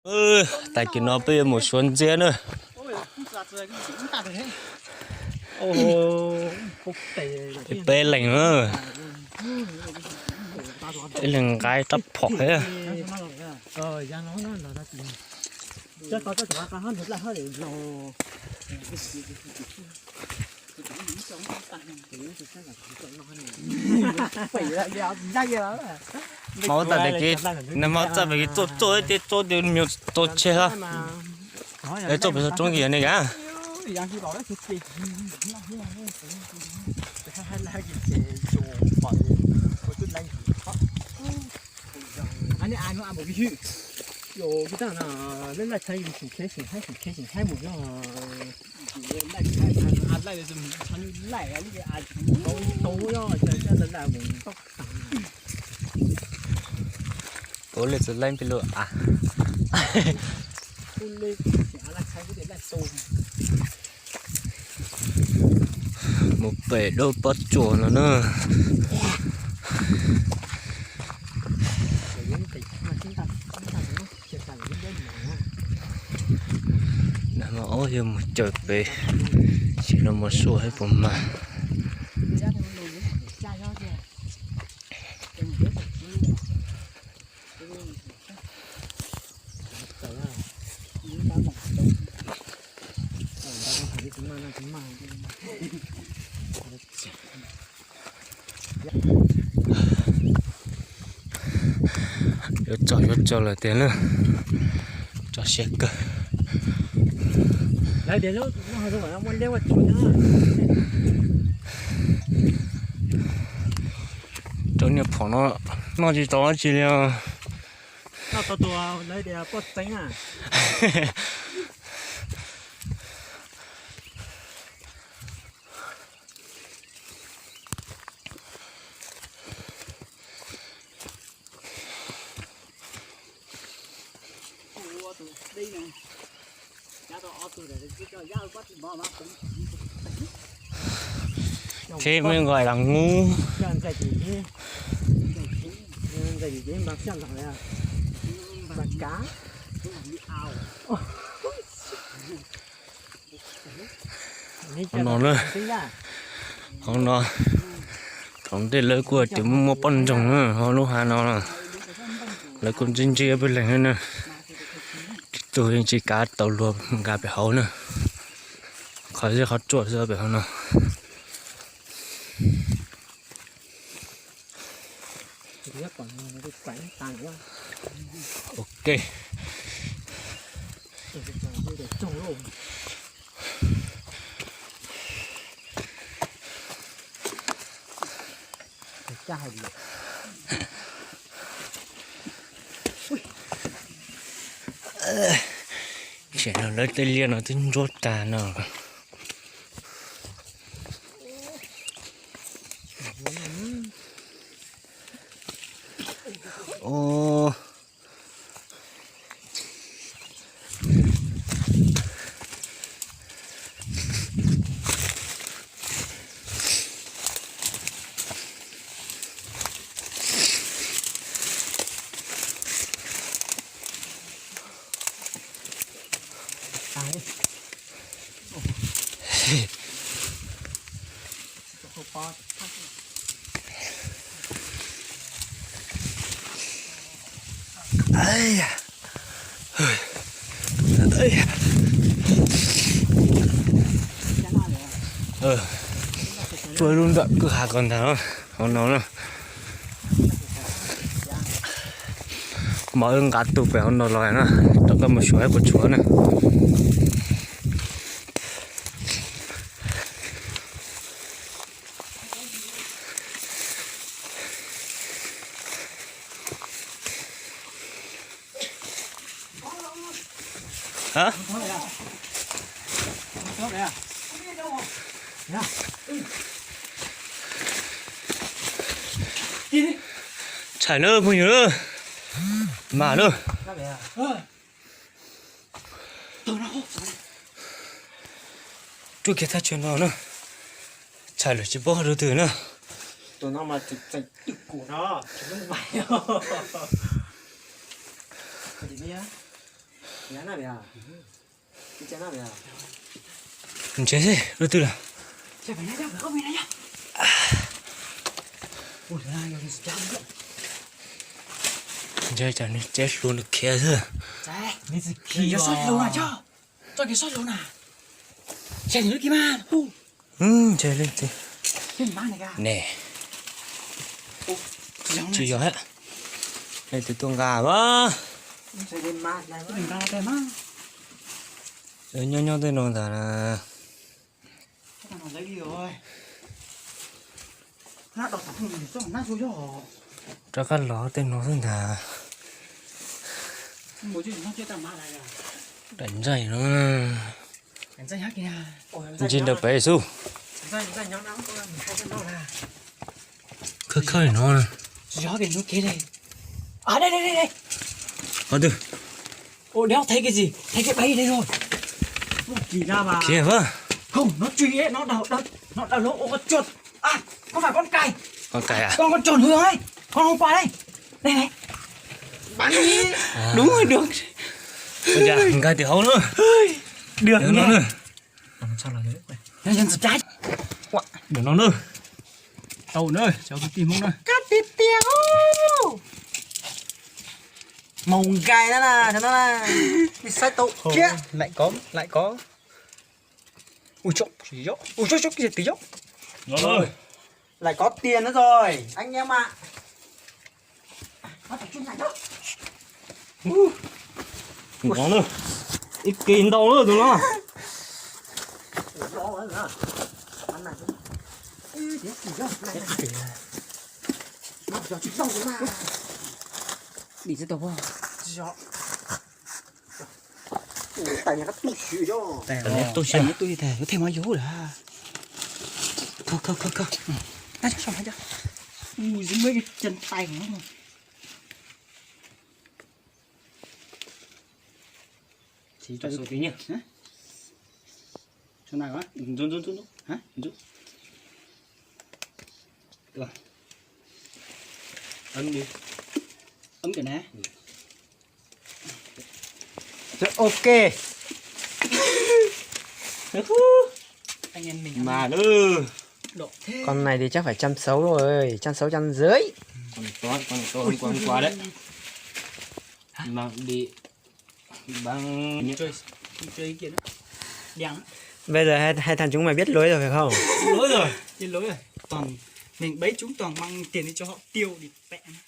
Tag kis no peb yuav mus suav ntxiab na. Peb leeg na. Ib leeg nqa rab phom thiab. Mas ua tas tias kev, nag hmo txaj pem kev txoj txoj ces txoj ces me nyuam tau tseg hlo. Es txoj pem txog roob kiag ne ka. Ua le txawm laij peb lub a. Mus pem dub pob tsuas no na. Nag hmo ob yog mus caws pem, sim no mus sua ib puas mag. Yuav tso yuav tso lawm tiag na, tso siab kawg. Rau niag phom no noj tsis tau dab tsi li os. Thế mới gọi là ngu. Hauv no na, hauv no, thaum ntej lawv kuj tias muaj muaj poj ntxoog na hauv lub hav no, lawv kuj ntsib ntsib peb leeg na. Ib tug yeej tsis kav tau luag nkag pem hauv na, qhov zeb qhov tsuaj xwb pem hauv no. Ok. Tam no lawv tej liaj no twb ntsuab tag no. Tuaj lub nram kwj ha ko ntag, hauv no na. Mas wb nqa tus pem hauv no los na, rau koj mus xyuas ib puas tshuav na. Tshais na phooj ywg na, mas na. Tuaj kiag thaj chaw no na, tshais lawm tsis paub rau twg na. Tus no mas tus tseem twj kum no. Ntshe xwb, lub twg lawm. Ntshe tsam nws tsev hluas nws khiav xwb. Ntshe leej twg ne. Tsis yog, leej twg tuaj nqa mas. Nyob nyob tej no ntag na. Rov qab los tej no xwb ntag. Daim ntxaij no. Ntsia nram pem xwb. Khawb khawb no. Qhov twg? Ua, đéo thấy cái gì, thấy cái bẫy đây rồi. Khiav. Không, nó truy ấy, nó đào, đào, nó đào lỗ, ô, con chuột. À, không phải con cày. Con cày à? Con, con chuột Hương ấy. Con hôm qua đây. Đây này. Bắn đi. Đúng rồi, được. Ui da, nqa từ hố nữa. Được nha. Nó dần sụp trái. Được nó nữa. Tau nữa, cháu tôi tìm không nữa. Cắt tiệt tiệt. Màu gai đó là, đó là. Đi sai tàu kia. Lại có, lại có. Ui, chốc, ui, chốc, chốc, cái gì tí chốc. Rồi. Lại có tiền nữa rồi, anh em ạ. Nó phải chuyên ngành đó. Ui. Ui. Nó nữa. Ít kỳ đâu nữa tụi nó. Ui, lo nữa hả? Bắn này. Ui, thế thì do này. Nó cho chứ đâu mà. Đi chứ đâu. Cho. Ui, tay nó cắt tút xíu chứ. Tay nó tút xíu. Tay nó tút xíu, có thêm máu dữ hả? Khâu, khâu, khâu, khâu. Ui, dính mấy cái chân tay của nó. Chỉ cho số tí nhỉ? Hả? Số nào á? Rút, rút, rút, rút. Hả? Rút. Được. Ấn đi. Ấn cái này. Rồi, ok. Anh em mình ăn. Mà nữa. Con này thì chắc phải chăm sóc rồi, chăm sóc chăn dưới. Con này to, con này to hơn con hôm qua đấy. Mà bị bắn. Bây giờ hai, hai thằng chúng mày biết lối rồi phải không? Lối rồi, biết lối rồi. Toàn, mình bẫy chúng toàn mang tiền đi cho họ tiêu đi mẹ nó.